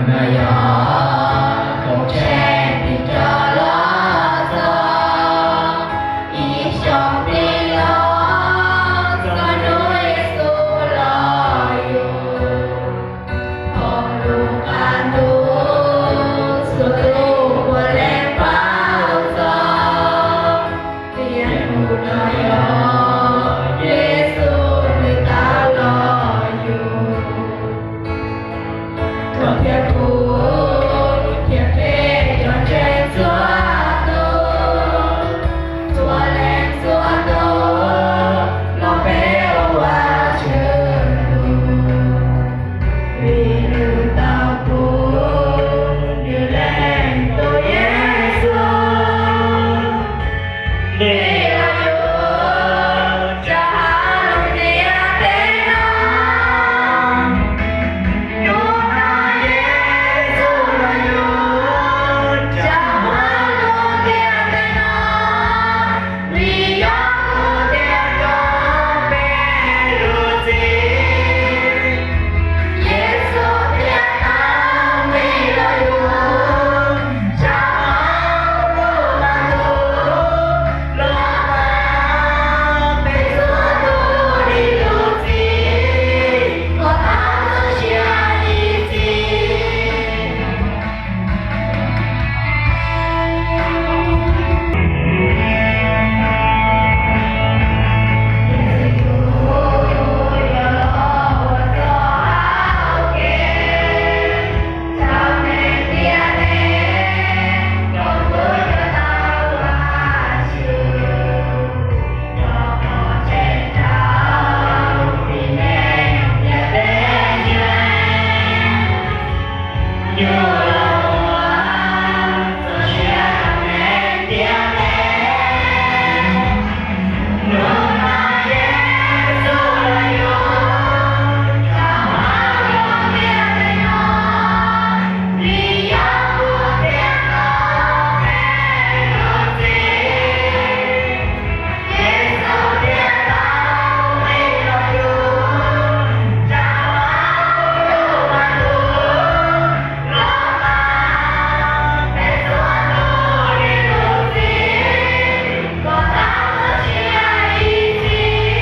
no yog koom tsheej tig coj los txog ib xyoos plig los txog hnub Yexus los yug. Thaum lub qab ntuj txhua tus puav leej paub txog tias hnub no yog Yexus nws tau los yug. Koj thiab kuv thiab peb cov ntseeg txhua tus, txhua leej txhua tus, los peb ua Vajtswv tug, vim nws tau pub nws leej tub Yexus li los yug tsa hauv lub ntiaj teb no. Hnub no Yexus los yug tsa hauv lub ntiaj teb no, vim yog kuv thiab koj peb lub txim. Yexus thiaj tau nqis los yug tsa hauv lub qab ntuj los pab peb txhua tus li lub txim, kom tau txoj sia ib txhis.